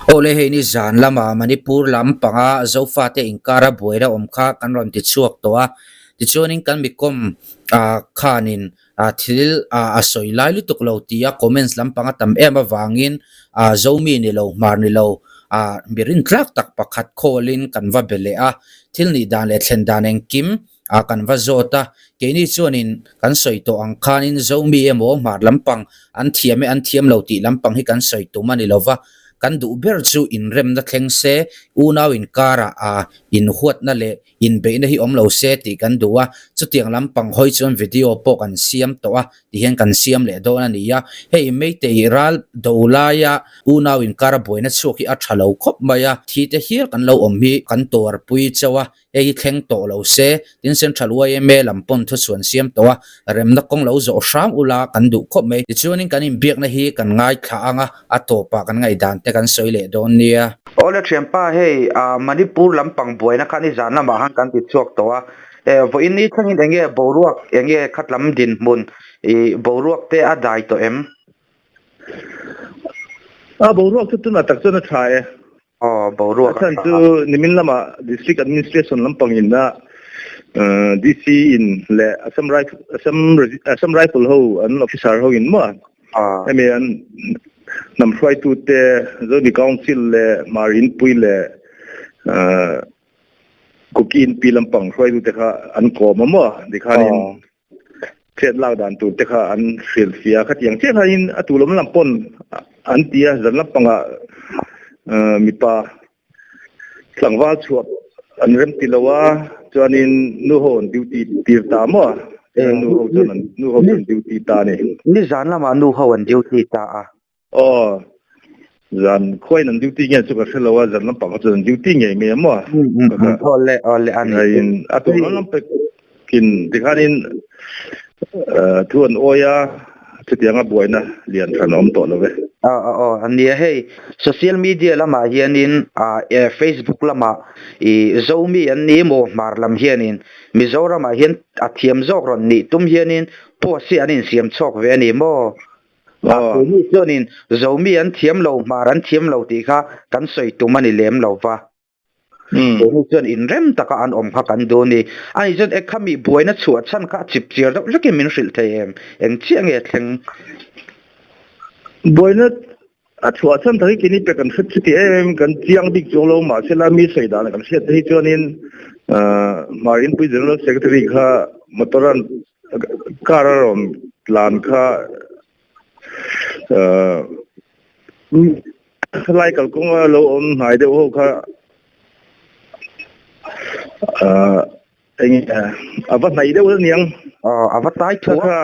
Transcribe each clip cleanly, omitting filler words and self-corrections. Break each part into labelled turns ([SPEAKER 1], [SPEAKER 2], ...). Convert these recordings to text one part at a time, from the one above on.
[SPEAKER 1] Awle hei ni zan lama Manipur lam panga Zofate inkara buaina awm kha kan rawn ti chhuak tawh a, tichuanin kan mikawm ah khanin ah thil ah a sawi lai lutuk lo tia comments lampang a tam em avangin ah Zomi ni lo hmar ni lo ah mi rintlak tak pakhat call-in kan va be leh a, thil nih dan leh thlen dan engkim ah kan va zawt a, keini chuanin kan sawi tawh ang khanin Zomi emaw hmar lampang an thiam e an thiam lo tih lampang hi kan sawi tum a ni lova, kan duh ber chu inremna thleng se, unau inkarah ah inhuatna leh inbeihna hi awm lo se tih kan duh a, chutiang lampang hawi chuan video pawh kan siam tawh a tihian kan siam leh dawn a ni a, hei Meitei ral do laia unau inkara buaina chhuak hi a tha lo khawp mai a, thi te hial kan lo awm hi kan tuarpui chauh a, hei hi thleng tawh lo se, tin Central yma lam pawn thuchhuan siam tawh a, remna kawng lo zawh hram ula kan duh khawp mai. Tichuanin kan inbiakna hi kan ngaithla ang a, a tawpah kan ngaihdan te kan sawi leh dawn nia.
[SPEAKER 2] Awle thianpa hei Manipur lampang buaina kha nizan lamah khan kan ti chhuak tawh a, vawiin ni thlengin eng nge boruak eng nge khatlam dinhmun ih boruak te a dai tawh em?
[SPEAKER 3] A boruak chu tunah tak chuan a tha e.
[SPEAKER 2] Aw boruak
[SPEAKER 3] a chhan chu nimin lamah District Administration lampang in a DC in leh Assam Rifle Assam Assam Rifle ho an officer ho in maw hemi an hnam hruaitu te Zomi Council leh Hmar Inpui leh Kuki Inpi lampang hruaitu te kha an kawm a maw tikhanin Chet lak dan tur te kha an hrilh fia khatiang chiah khain a tu lam lam pawn an ti a, zan lampangah mipa tlangval chhuah an rem ti lo a, chuanin nu ho an duty tir ta maw a, chuan nu ho chuan an nu ho chuan duty ta a ni.
[SPEAKER 2] Nizan lamah nu ho an duty ta a.
[SPEAKER 3] Aw, zan khuain an duty nge chu ka hre lo a, zan lampang kha chuan an duty ngei mai a maw?
[SPEAKER 2] Aw le, aw le a ni.
[SPEAKER 3] In a tawh lam lam pekin tikhanin thu an awi a, chutianga buaina lian hran a awm tawh lo ve.
[SPEAKER 2] Aw aw aw, a nia hei social media lamah hianin Facebook lamah i Zomi an ni maw hmar lam hianin Mizoramah hian a thiam zawk rawn nih tum hianin post hi an insiam chhuak ve a ni maw? Keini chuanin Zomi an thiam lo, Hmar an thiam lo tih kha kan sawi tum a ni lem lo va. Keini chuan inrem taka an awm kha kan duh a ni. Ani chuan e khami buaina chhuah chhan kha a chip chiar deuh hlekin min hrilh thei em? Eng chiah nge thleng?
[SPEAKER 3] Buaina a chhuah chhan tak hi keini pe kan hre chuti em em kan chiang bik chuang lo mahsela mi sawi dan kan hriat te hi chuanin Hmar Inpui General Secretary kha motor an Car a rawn tlan kha helai kalkawnga lo awm hnai deuh ho kha eng a va hnaih deuh aniang.
[SPEAKER 2] Aw a va tai thu
[SPEAKER 3] a.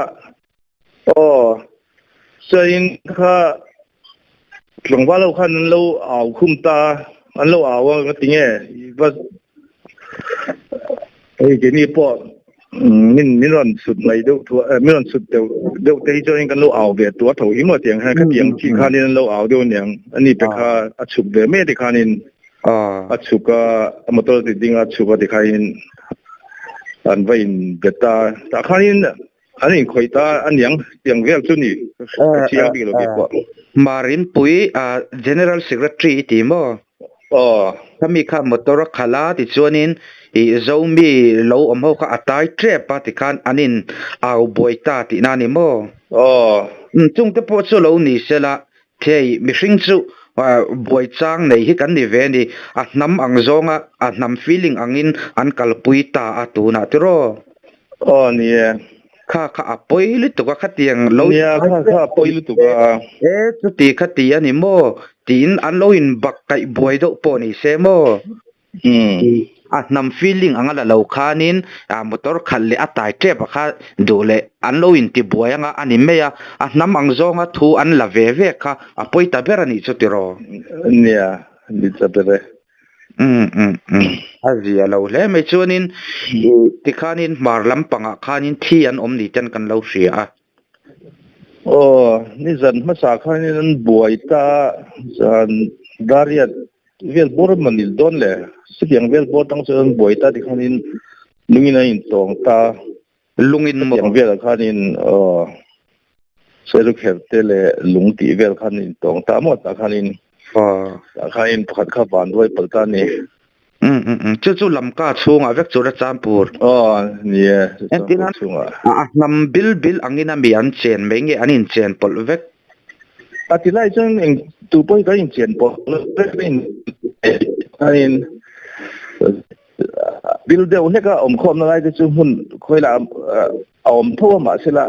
[SPEAKER 3] Aw chuanin kha tlangval ho khan an lo au khum ta an lo au a nga tinge va hei keini pawh min min rawn sut mai deuh thu min rawn sut deuh deuh te hi chuan kan lo au ve tua tho hi maw tiang hian khatiang chi khanin an lo au deuh aniang ani te kha a chhuk ve mai tikhanin a chhuk a a motor ti ding a chhuk a tikhain an va in bet ta tah khanin An inkhawih ta a niang tiang vel chu ni ka chiang bik lo tih pawh.
[SPEAKER 2] Marinpui General Secretary i ti maw?
[SPEAKER 3] Aw.
[SPEAKER 2] Khami kha motor a khalh a tichuanin ih Zomi lo awm ho kha a tai tep a tikhan an in au buai ta tihna a ni maw?
[SPEAKER 3] Aw.
[SPEAKER 2] Chungte pawh chu lo ni sela thei mihring chu buai chang nei hi kan ni ve a ni. A hnam ang zawnga a hnam feeling angin an kalpui ta a tunah tiraw?
[SPEAKER 3] Aw ni e.
[SPEAKER 2] Kha kha a pawi lutuk a khatiang
[SPEAKER 3] lo Nia kha kha a pawi lutuk a.
[SPEAKER 2] E chuti khati a ni maw tiin an lo in bak kaih buai deuh pawh ni se maw. A hnam feeling anga la lo khanin motor khalh leh a tai tep a kha duh leh an lo in ti buai anga a ni mai a, a hnam ang zawnga thu an la ve ve kha a pawi ta ber a nih chu tiraw.
[SPEAKER 3] Nia ni ta ber e.
[SPEAKER 2] Um um um a zia lo hle mai chuanin tikhanin hmar lampangah khanin thi an awm ni ten kan lo hria a.
[SPEAKER 3] Aw nizan hmasa khanin an buai ta zan dariat vel bawr manil dawn le chutiang vel bawr tang chuan an buai ta tikhanin lungin a intawng ta.
[SPEAKER 2] Lungin
[SPEAKER 3] maw? Chutiang velah khanin aw Serukher te leh lung tih vel khan intawng ta maw tah khanin. Tah khanin pakhat kha vanduai palh ta a ni.
[SPEAKER 2] Um um um chu chu Lamka chhungah vek chu Rachanpur.
[SPEAKER 3] Aw ni e, Rachanpur chhungah.
[SPEAKER 2] A hnam bil bil angin a mi an chen mai nge an inchen pawlh vek?
[SPEAKER 3] A ti lai chuan eng tu pawh hi kan inchen pawlh vek a in khanin bil deuh hlek a awmkhawmna lai te chu hmun khawilah a awm tho a mahsela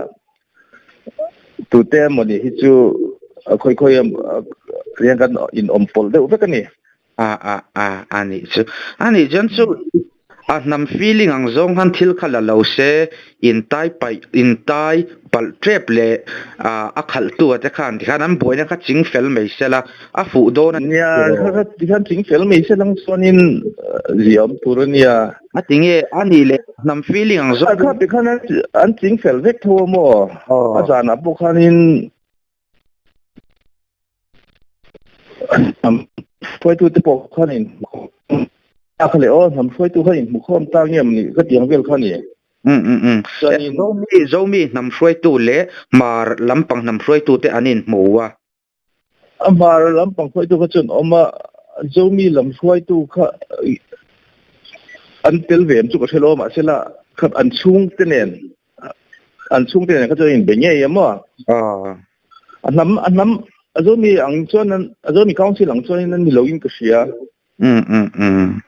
[SPEAKER 3] Tute emawni hi chu khawi khawi riang kan in awm pawlh deuh vek a ni.
[SPEAKER 2] A a a a nih chu. A nih chuan chu a hnam feeling ang zawng khan thil kha la lo se intai paih intai palh tep leh a khalh tu a te khan tikhan an buaina kha ching fel mai sela a fuh dawn a ni.
[SPEAKER 3] Nia kha kha tikhan ching fel mai sela chuanin ziaawm tur a nia.
[SPEAKER 2] A ti nge a nih leh hnam feeling ang zawk.
[SPEAKER 3] A kha ti khan an ching fel vek tho a maw? A zanah pawh khanin hnam hruaitu te pawh khanin a kha leh aw hnam hruaitu kha inhmu khawm ta nge maw ni ka ti ang vel kha ni.
[SPEAKER 2] Um um um. Zomi Zomi hnam hruaitu leh Hmar lampang hnam hruaitu te an inhmu a.
[SPEAKER 3] A hmar lampang hruaitu kha chuan awm a, Zomi lam hruaitu kha an tel ve em chu ka hre lo a, mahse la kha an chhungte nen an chhungte nen kha chuan in be ngei em aw. A hnam a hnam a Zomi ang chuan an a Zomi council ang chuan in an ni lo in ka hria.
[SPEAKER 2] Um um um.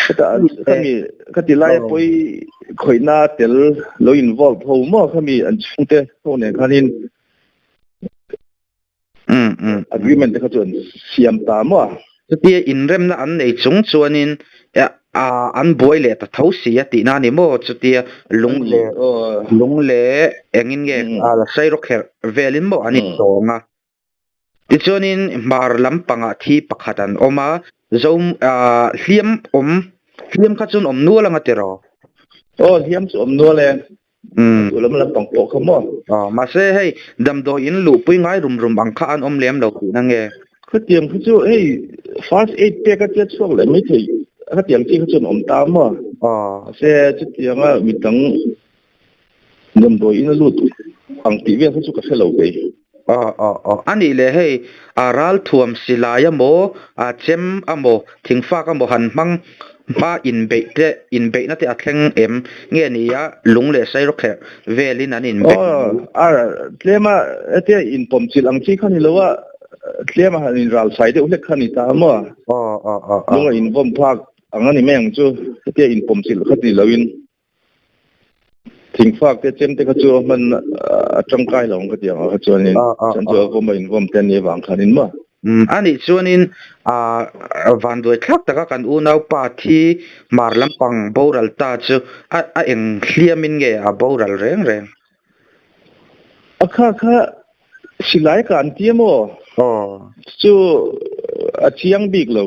[SPEAKER 3] Heta khami ka ti lai pawi khawihna tel lo involve ho maw khami an chhungte ho nen khanin
[SPEAKER 2] Um um.
[SPEAKER 3] Agreement te kha chuan siam ta maw?
[SPEAKER 2] Chutia inremna an nei chung chuanin an buai leh ta tho si a tihna a ni maw? Chutia lung leh lung leh engin nge sairo kherh velin maw an intawng a. Tichuanin hmar lampangah thi pakhat an awm a, zo hliam awm hliam kha chuan awm nual anga tiraw?
[SPEAKER 3] Aw hliam chu awm nual e.
[SPEAKER 2] Umm.
[SPEAKER 3] Tu lam lampang pawh kha maw?
[SPEAKER 2] Aw, mahse hei damdawi in luhpui ngai rum rum ang kha an awm lem lo tihna nge?
[SPEAKER 3] Khatiang kha chu hei first aid pek a tia chhuak leh mai thei khatiang chi kha chuan awm ta maw?
[SPEAKER 2] Aw.
[SPEAKER 3] Mahse chutianga midang damdawi in a lut ang tih vel kha chu ka hre lo kei.
[SPEAKER 2] Aw aw aw. A nih leh hei a ralthuam silai amaw a chem amaw thingfak amaw han hmang hma inbeih te inbeihna te a thleng em nge ni a lung leh sairawkherh velin an inbeih
[SPEAKER 3] Aw a tlema hetia inpawmchilh ang chi kha ni lo a tlema han inralsai deuh hlek kha ni ta maw?
[SPEAKER 2] Aw aw aw aw.
[SPEAKER 3] Lung a invawm phak ang a ni mai ang chu hetia inpawmchilh kha ti loin. Thingfak te chem te kha chu a hman a tangkai lo ang ka ti ang a kha chuanin chan chu a vawm a invawm te ani avang khanin maw.
[SPEAKER 2] Umm a nih chuanin ah vanduai thlak taka kan unaupa thi hmar lampang boral ta chu a a eng hliamin nge a boral reng reng.
[SPEAKER 3] A kha kha silai ka an ti a maw?
[SPEAKER 2] Aw.
[SPEAKER 3] Chu a chiang bik lo.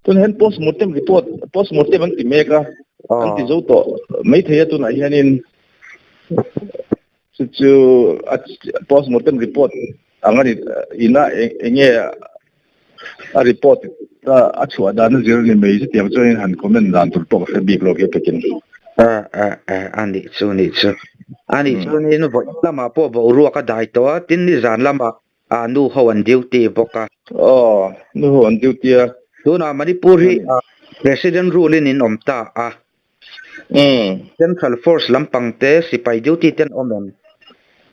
[SPEAKER 3] Tun hian postmortem report postmortem an ti mek a, an ti zo tawh maithei a tunah hianin chu chu a postmortem report ang a ni ina eng nge a report a chhuah dan a zir ni mai chutiang chuanin han comment dan tur pawh ka hre bik lo khi takin.
[SPEAKER 2] A a a a nih chu nih chu a nih chuanin vawiin lamah pawh boruak a dai tawh a tin nizan lamah Ah nu ho an duty bawk a.
[SPEAKER 3] Aw, nu ho an duty a.
[SPEAKER 2] Tunah Manipur hi President rule in in awm ta a.
[SPEAKER 3] Umm.
[SPEAKER 2] Central force lampang te sipai duty te an awm em?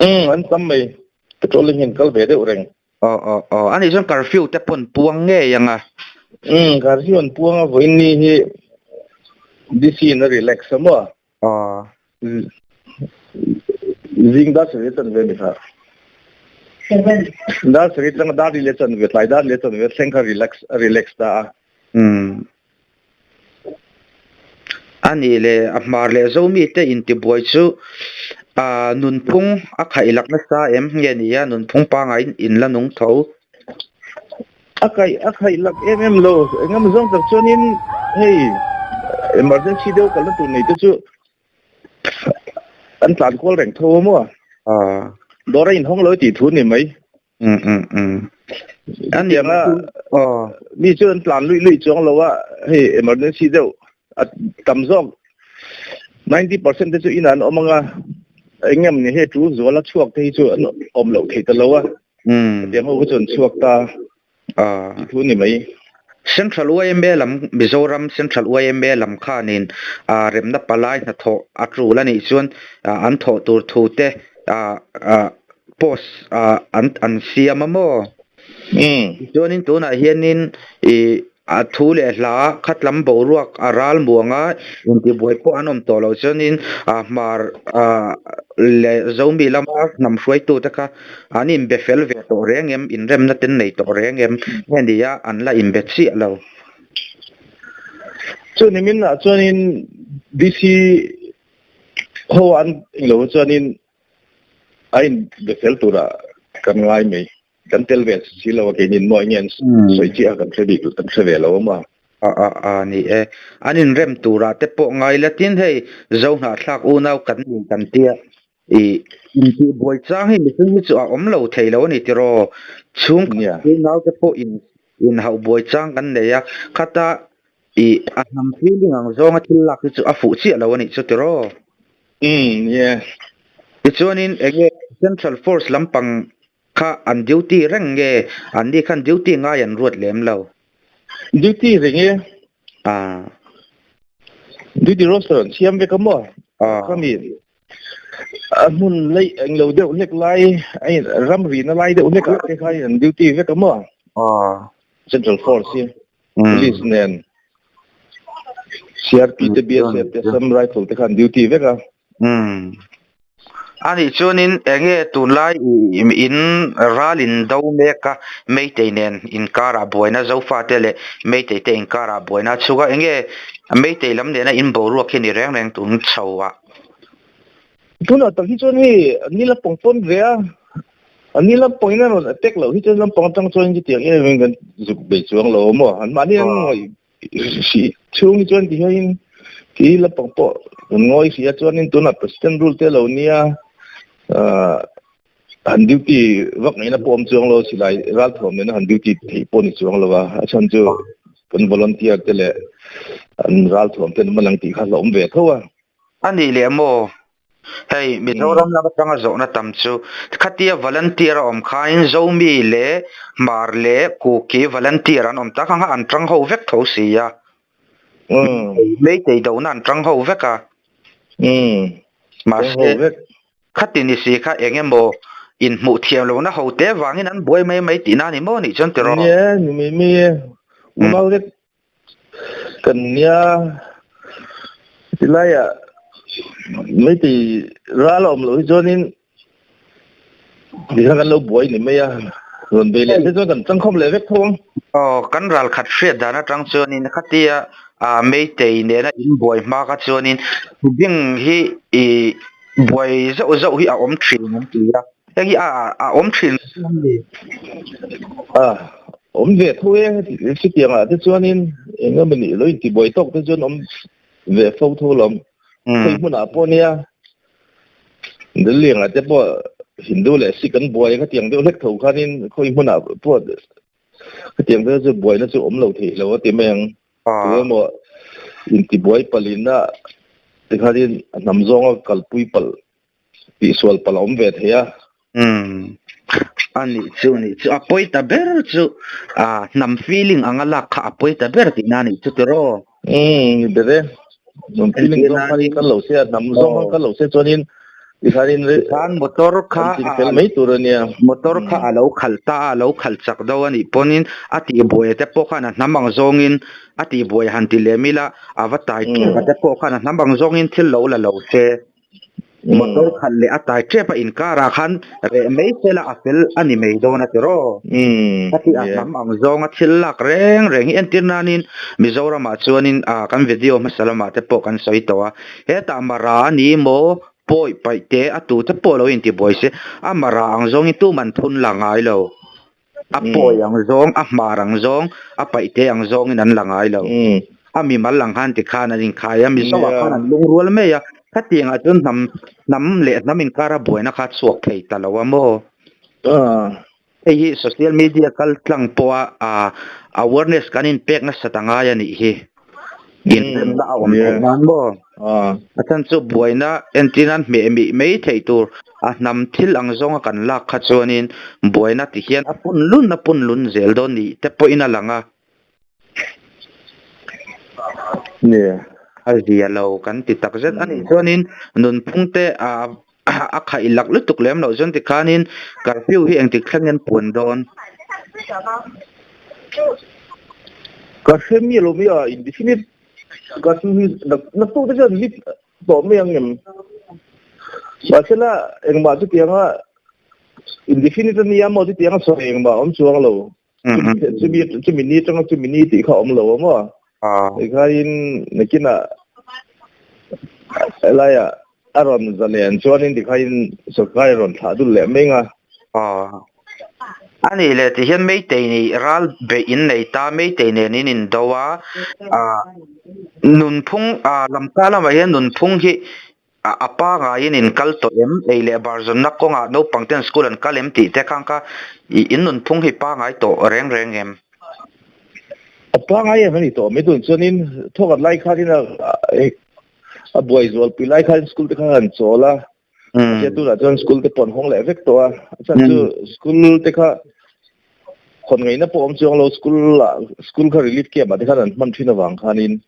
[SPEAKER 3] Umm, an tam mai. Patrolling hi an kal ve deuh reng.
[SPEAKER 2] Aw aw aw, anih chuan curfew te pawh an puang ngei ang a.
[SPEAKER 3] Umm, curfew an puang a, vawiin ni hi DC in a relax a maw?
[SPEAKER 2] Aw.
[SPEAKER 3] Zing dar sarih chan ve ni kha. Dar sarih tang dar ri le chan ve tlai dar le chan ve thleng kha relax relax ta a.
[SPEAKER 2] Um. Ani le a hmar le zomi te in ti buai chu a nunphung a khaih lak nasa em nge ni a nunphung pangai in la nung tho.
[SPEAKER 3] A kaih a khaih lak em em lo. Engemaw zawng tak chuanin hei emergency deuh kalna tur nei te chu an tlan kual reng tho a maw? Dawr a inhawng lo tih thu ni mai. Chutianga mi chu an tlan luih luih chuang lo a, hei emergency deuh a tam zawk 90% te chu inah an awm ang a, engemaw ni hei tul zuala chhuak te hi chu an awm loh thei ta lo a. Hetiang ho kha chu an chhuak ta.
[SPEAKER 2] Ah.
[SPEAKER 3] Tih thu ni mai.
[SPEAKER 2] Central yma lam Mizoram Central yma lam khanin ah remna palai hnathawh a tul a nih chuan ah an thawh tur thu te ah ah post ah an an siam a maw? Tichuanin tunah hianin ih a thu leh hla khatlam boruak a ral muang a, intibuai pawh an awm tawh loh chuanin ah hmar ah leh Zomi lama hnam hruaitute kha an inbe fel ve tawh reng em, inremna ten nei tawh reng em nge ni a, an la inbe chiah lo.
[SPEAKER 3] Chu niminah chuanin DC ho an englo chuanin a inbe fel turah kan ngai mai. Kan tel ve si lo a keinin maw enge an sawi chiah a kan hre bik kan hre ve lo a maw.
[SPEAKER 2] A a a ni e. An inrem turah te pawh ngai la tin hei zo hnahthlak unau kan ni kan tia i intih buai chang hi mihring hi chu a awm lo thei lo a ni tiraw. Chhungkhat unau te pawh in inhauh buai chang kan nei a khata i a hnam feeling ang zawnga thil lak hi chu a fuh chiah lo a nih chu tiraw.
[SPEAKER 3] Umm yeah.
[SPEAKER 2] Tichuanin enge Central Force lampang Kha an duty reng nge? An ni khan duty ngai an ruat lem lo.
[SPEAKER 3] Duty reng e.
[SPEAKER 2] Ah.
[SPEAKER 3] Duty roster an siam vek a maw?
[SPEAKER 2] Ah.
[SPEAKER 3] Khami a hmun lei eng lo deuh hlek lai a ram rina lai deuh hlek ah te khan an duty vek a maw?
[SPEAKER 2] Ah.
[SPEAKER 3] Central Force hi Police nen CRP te BSF te Assam Rifle te khan duty vek a.
[SPEAKER 2] Umm. A nih chuanin enge tunlai in ral in do mek a, Meitei nen inkarah buaina Zofate leh Meitei te inkarah buaina a chhuk a, enge Meitei lam nena in boruak hi ni reng reng tun chho ah?
[SPEAKER 3] Tunah tak hi chuan hei an ni lampang pawn ve a, an ni lampang in a rawn attack loh hi chuan lampang atang chuan chutiang em em kan zuk bei chuang lo maw, an mahni an ngawih Si chhung hi chuan tihianin khi lampang pawh kan ngawi si a chuanin tunah president rule te lo nia han duty vak ngaihna pawh awm chuang lo silai ralthuam nena han duty theih pawh ni chuang lo a a chhan chu kan volunteer te leh an ralthuam te an man ang tih kha hlauhawm ve tho a.
[SPEAKER 2] A nih leh maw? Hei Mizoram lam atanga zawhna tam chu khatia volunteer a awm khain Zomi leh Hmar leh Kuki volunteer an awm tak ang a, an tang ho vek tho si a. Meitei dohna an tang ho vek a. Mahse khati ni si kha eng emaw inhmuh thiam lohna ho te vangin an buai mai mai tihna a ni maw nih chuan tiraw?
[SPEAKER 3] Nia, ni mai mai e. Unau vek Kan nia tilaiah meitei ral a awm loh hi chuanin tihian kan lo buai ni mai a, rawn bei leh te chuan kan tangkhawm leh vek tho ang.
[SPEAKER 2] Aw, kan ral khat hriat dan atang chuanin khatia ah meitei nena inbuai hma kha chuanin bing hi ih buai zauh zauh hi a awm thin an ti a. Heng hi a a awm thin a ni.
[SPEAKER 3] A awm ve tho e, chutiang ah te chuanin eng emaw nih lo intibuai tawk te chuan awm ve fo tho lawm. Khawi hmunah pawh nia Delhi-ah te pawh Hindu leh Sikh an buai khatiang deuh hlek tho khanin khawi hmunah pawh khatiang te chu buaina chu awm lo theih lo a ti mai ang. Tu emaw intibuai palina tikhanin a hnam zawnga kalpui palh tihsual palh a awm ve thei a.
[SPEAKER 2] Umm. A nih chu nih chu a pawi ta ber chu a hnam feeling anga lak kha a pawi ta ber tihna a nih chu tiraw?
[SPEAKER 3] Umm ni ber e. Hnam feeling zawng khan in kal lo se a hnam zawng khan kal lo se chuanin tikhanin
[SPEAKER 2] Tikhan motor kha
[SPEAKER 3] kan chin fel mai tur a nia.
[SPEAKER 2] Motor kha a lo khalh ta a, a lo khalh chak deuh a nih pawnin a tihbuai te pawh khan a hnam ang zawngin a tihbuai han ti lem ila a va tai tep a te pawh khan a hnam ang zawngin thil lo la lo se. Motor khalh leh a tai tep a inkarah khan reh mai sela a fel a ni mai dawn a ti raw. Heti a hnam ang zawnga thil lak reng reng hi entir nanin Mizoramah chuanin ah kan video hmasa lamah te pawh kan sawi tawh a, hetah mara a ni maw pawi paih te a tu te pawh lo intibuai se a mara ang zawngin tuman thun la ngai lo. A pawi ang zawng, a hmar ang zawng, a paihte ang zawngin an la ngai lo. A mimal ang khan tikhan an inkhai a, Mizoah khan an lungrual mai a, khatiangah chuan hnam hnam leh hnam inkara buaina kha a chhuak thei ta lo a maw? Hei hi social media kal tlang pawha awareness kan inpek nasat a ngai a nih hi. Inremna a awm theih nan maw? A chhan chu buaina entir nan hmeh mih mai theih tur. A hnam thil ang zawnga kan lak kha chuanin buaina ti hian a pun lun a pun lun zel dawn nih te pawhin a lang a.
[SPEAKER 3] Nia.
[SPEAKER 2] A zia lo kan ti tak zet a nih chuanin nunphung te a a khaih lak lutuk lem loh chuan tikhanin curfew hi engtik thlengin puan dawn.
[SPEAKER 3] Ka hre miah lo mai a, indefinite curfew hi naktuk te chuan lift tawh mai ang em? Mahsela engmah chutianga indefinite a nia maw chutianga sawi engmah a awm chuang lo. Chumi chumi ni atanga chumi ni tih kha a awm lo a maw? Tikhain nakinah helaiah a rawn zalen chuanin tikhain sorkar a rawn thlah dul leh mai ang a.
[SPEAKER 2] A nih leh tihian Meitei nih ral beih in nei ta, Meitei nen in indo a, nunphung lamka lamah hian nunphung hi A pa ngaiin in kal tawh em? Ei leh bar zawnna kawngah naupang ten school an kal em tih te khan kha i in nunphung hi pa ngai tawh reng reng em?
[SPEAKER 3] A pa ngai em a ni tawh mai tun chuanin thawkhat lai khanin a buai zualpui lai khanin school te kha han chawl a, mahse tunah chuan school te pawh an hawng leh vek tawh a, a chhan chu school te kha hawn ngaihna pawh awm chuang lo school ah school kha relief camp ah te khan an hman thin avang khanin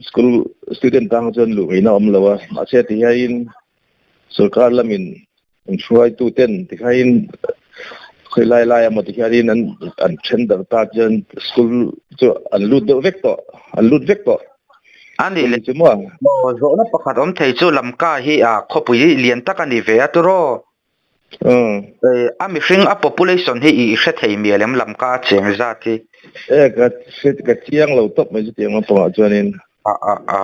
[SPEAKER 3] School student tang chuan luh ngaihna awm lo a, mahse ti hiain sorkar lamin an hruaitu ten ti khain khawi lai lai emaw ti hianin an an then darh ta chuan school chu an lut deuh vek tawh, an lut vek tawh.
[SPEAKER 2] A nih leh chu maw zawhna pakhat awm thei chu Lamka hi a khawpui lian tak a ni ve a tiraw? A mihring a population hi i hre thei mial em lam ka a cheng zat hi?
[SPEAKER 3] E ka hre ka chiang lo tawp mai chutiang lampangah chuanin.
[SPEAKER 2] A a a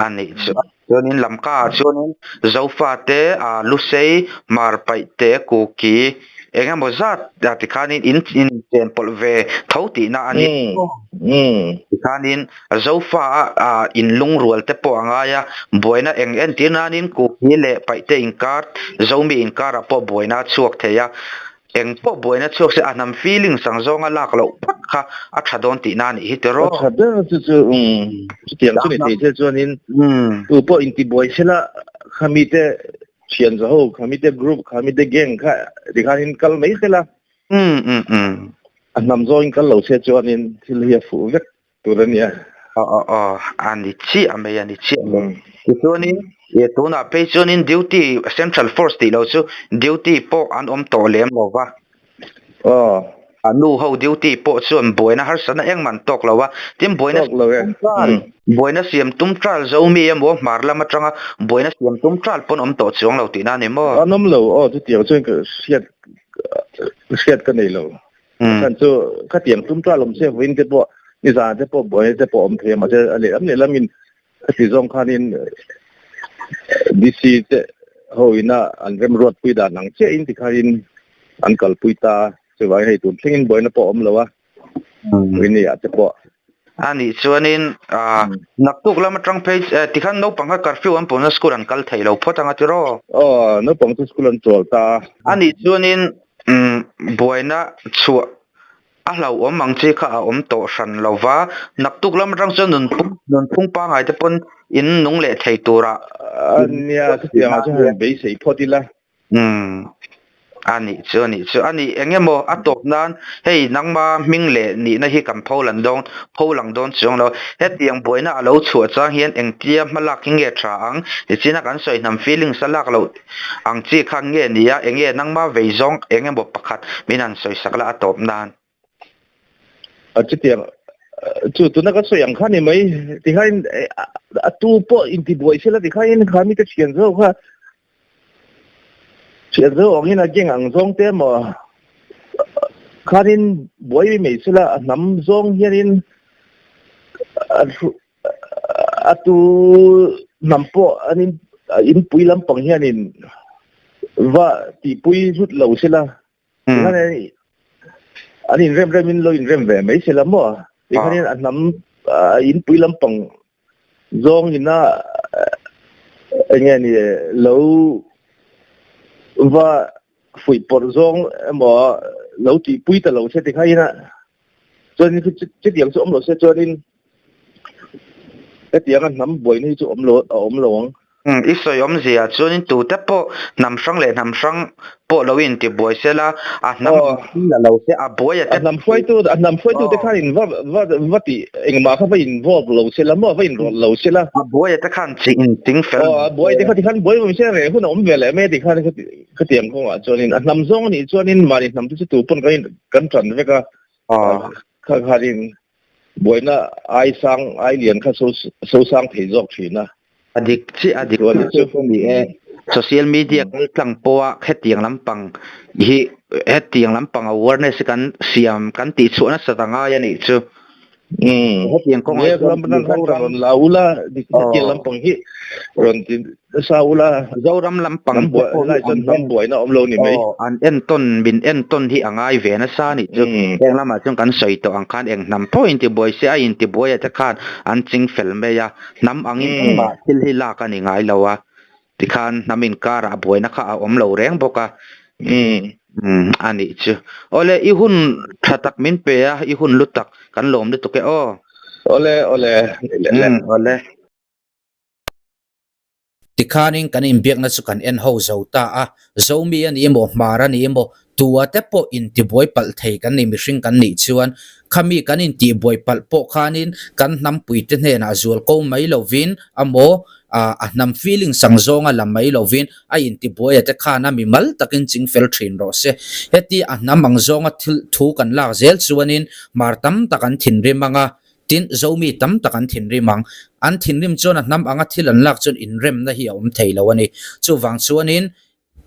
[SPEAKER 2] a nih chu chuanin lamka ah chuanin Zofa te a Lusei Hmar paih te Kuki eng emaw zat ah tikhanin in in chen pawlh ve tho tihna a ni. Tikhanin Zofa a in lungrual te pawh a ngai a, buaina eng entir nanin Kuki leh Paihte inkar, Zomi inkarah pawh buaina a chhuak thei a, eng pawh buaina chhuak se a hnam feeling sang zawnga lak loh phawt kha a tha dawn tihna a nih hi tiraw?
[SPEAKER 3] A tha ber chu chu chutiang chu ni thei se chuanin tu pawh intibuai sela khamite thian zaho, khamite group, khamite gang kha tikhanin kal mai sela. A hnam zawngin kal lo se chuanin thil hi a fuh vek. Tur a nia.
[SPEAKER 2] Aw aw aw, a ni chiah mai, a ni chiah mai. Tichuanin, e tunah phei chuanin duty, central force tih loh chu duty pawh an awm tawh lem lo va.
[SPEAKER 3] Aw.
[SPEAKER 2] A nu ho duty pawh chuan buaina harsatna engmah an tawk lo a, tin buaina
[SPEAKER 3] Tawk lo e.
[SPEAKER 2] Buaina siam tum ṭal Zomi emaw hmar lam aṭanga buaina siam tum ṭal pawn awm tawh chuang lo tihna a ni maw?
[SPEAKER 3] An awm lo, aw chutiang chuan ka hriat hriat ka nei lo. Khan chu khatiang tum ṭal awm se vawiin te pawh nizan te pawh buaina te pawh awm thei a mahse a lehlam lehlamin khati zawng khanin DC te ho ina an remruatpui dan ang chiahin tikhanin an kalpui ta a chuvangin hei tun thlengin buaina pawh a awm lo a vawiin ni ah te pawh.
[SPEAKER 2] A nih chuanin naktuk lam atang phei tikhan naupang kha curfew an pawhna school an kal thei lo phawt ang a tiraw?
[SPEAKER 3] Aw naupang chu school an chawl ta
[SPEAKER 2] a. A nih chuanin Umm buaina chhuah a hlauhawm ang chi kha a awm tawh hran lo va, naktuk lam atang chuan nunphung nunphung pangngai te pawn in nung leh thei turah
[SPEAKER 3] A nia chutiang ah chuan han beisei phawt ila.
[SPEAKER 2] Umm a nih chu a nih chu a nih eng emaw a tawp nan hei nangma hming leh nihna hi kan pho lan dawn pho lang dawn chuang lo hetiang buaina a lo chhuah chang hian engtia hmalak hi nge tha ang tichina kan sawi hnam feelings a lak loh Ang chi khan nge ni a, enge nangma vei zawng eng emaw pakhat min han sawisak la a tawp nan.
[SPEAKER 3] A chutiang chu tuna ka sawi ang kha ni mai tikhain a tu pawh intibuai sela tikhain kha mite thian zawk kha thian zawk angin a geng ang zawng te emaw khanin buai mai sela a hnam zawng hianin A tu hnam pawh an in inpui lampang hianin va tihpui hlut lo sela tikhanin an inrem remin lo inrem ve mai sela maw tikhanin a hnam inpui lampang zawngina eng nge ni lo va fuihpawrh zawng emaw lo tihpui ta lo se tikhain a chuanin chutiang chu awm lo se chuanin hetianga hnam buaina hi chu awm lo a awm lo ang.
[SPEAKER 2] Umm i sawi awmzia chuanin tute pawh hnam hrang leh hnam hrang pawh lo in tibuai sela a hnam la lo se a buai a
[SPEAKER 3] te hnam hruaitu a hnam hruaitu te khan in va va va tih engmah kha va involve lo sela maw va inrawlh lo sela
[SPEAKER 2] a buai a te khan chi in ting fel
[SPEAKER 3] aw a buai te kha tikhan buai awm se reh hun a awm ve leh mai a tikhan khatiang kawngah chuanin a hnam zawng anih chuanin mahni hnam te chu tu pawn kan kan tan vek a kha khanin buaina ai sang ai lian kha so so sang thei zawk thin a.
[SPEAKER 2] A dik chiah a dik chiah chu ni e. Social media kal tlang pawha hetiang lampang hi hetiang lampang awareness hi kan siam kan tih chhuah nasa ta ngai a nih chu.
[SPEAKER 3] Hetiang kawngah hian Mizoram rawn la ula hetiang lampang hi rawn ti nasa ula.
[SPEAKER 2] Zoram lampang te pawh hi an
[SPEAKER 3] hnam buaina awm lo ni mai.
[SPEAKER 2] An entawn min entawn hi a ngai ve nasa a nih chu. Heng lamah chuan kan sawi tawh ang khan eng hnam pawh intibuai se a intibuai a te khan an ching fel mai a. Hnam angin engmah thil hi lak a ni ngai lo a. Tikhan hnam inkarah buaina kha a awm lo reng bawk a. Umm a nih chu. Awle i hun tha tak min pe a, i hun lu tak kan lawm lutuk e aw.
[SPEAKER 3] Awle awle.
[SPEAKER 2] Umm awle.
[SPEAKER 1] Tikhanin kan inbiakna chu kan en ho zo ta a, Zomi a ni emaw, Hmar a ni emaw, tua te pawh intibuai palh thei kan ni mihring kan nih chuan khami kan intihbuai palh pawh khanin kan hnampuite hnenah zual ko mai lovin amaw a hnam feeling sang zawnga la mai lovin a intibuai a te khan a mimal takin ching fel thin rawh se. Heti a hnam ang zawnga thil thu kan lak zel chuanin hmar tam tak an thinrim anga tin Zomi tam tak an thinrim ang. An thinrim chuan a hnam anga thil an lak chuan inremna hi a awm thei lo a ni. Chuvang chuanin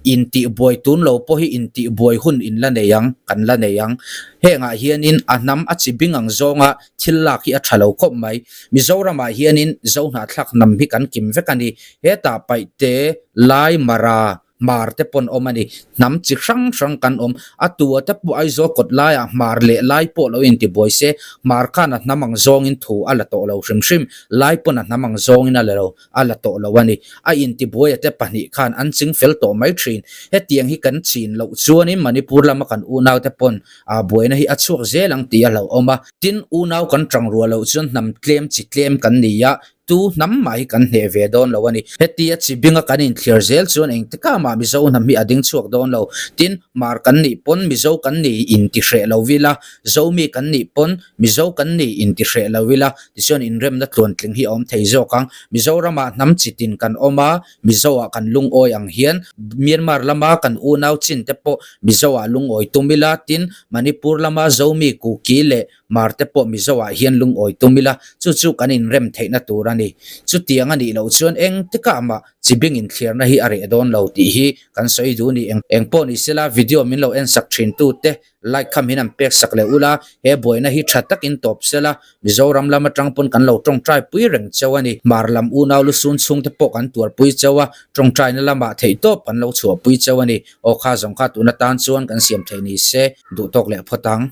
[SPEAKER 1] Intihbuai tun lo pawh hi intihbuai hun in la nei ang, kan la nei ang. Hengah hianin a hnam a chi bing ang zawnga thil lak hi a tha lo khawp mai. Mizoramah hianin Zohnahthlak hnam hi kan kim vek a ni. Hetah Paihte, Lai, Mara, Hmar te pawn awm a ni. Hnam chi hrang hrang kan awm. A tua te pawh Aizawl kawt laiah Hmar leh Lai pawh lo intibuai se, Hmar khan a hnam ang zawngin thu a la tawh lo hrim hrim. Lai pawn a hnam ang zawngin a la lo. a la tawh lo a ni. A intibuaia te pahnih khan an ching fel tawh mai thin. Hetiang hi kan chin loh chuanin Manipur lama kan unaute pawn a buaina hi a chhuak zel ang tih a hlauhawm a. Tin, unau kan tang ruah loh chuan hnam tlem chi tlem kan ni a, tu hnam mah hi kan hneh ve dawn lo a ni. Hetia chi binga kan inthlir zel chuan engtikah mah Mizo hnam hi a ding chhuak dawn lo. Tin, Hmar kan nih pawn Mizo kan ni intihreh lo vila, Zomi kan nih pawn Mizo kan ni intihreh lo ila, tichuan inremna tluantling hi a awm thei zawk ang. Mizoramah hnam chi tin kan awm a, Mizoah kan lungawi ang hian Myanmar lama kan unau chin te pawh Mizoah lungawi tum ila, tin Manipur lama Zomi, Kuki leh Mar te pawh Mizoah hian lungawi tum ila, chu chu kan inrem theihna tur a ni. Chutiang a nih loh chuan engtikah mah chibing inthliarna hi a reh dawn lo tih hi kan sawi duh ni. Engpawh ni sela video min lo ensak thin tute Like kha min an pek sak leh ula, he buaina hi tha takin tawp sela, Mizoram lam atang pawn kan lo tawngtai pui reng cheu a ni. Hmar lam unau lusun chhungte pawh kan tuarpui cheu a, tawngtaina lamah theihtawp kan lo chhuahpui cheu a ni. Aw kha zawng kha tun atan chuan kan siam thei ni se, duhtawk leh phawt ang.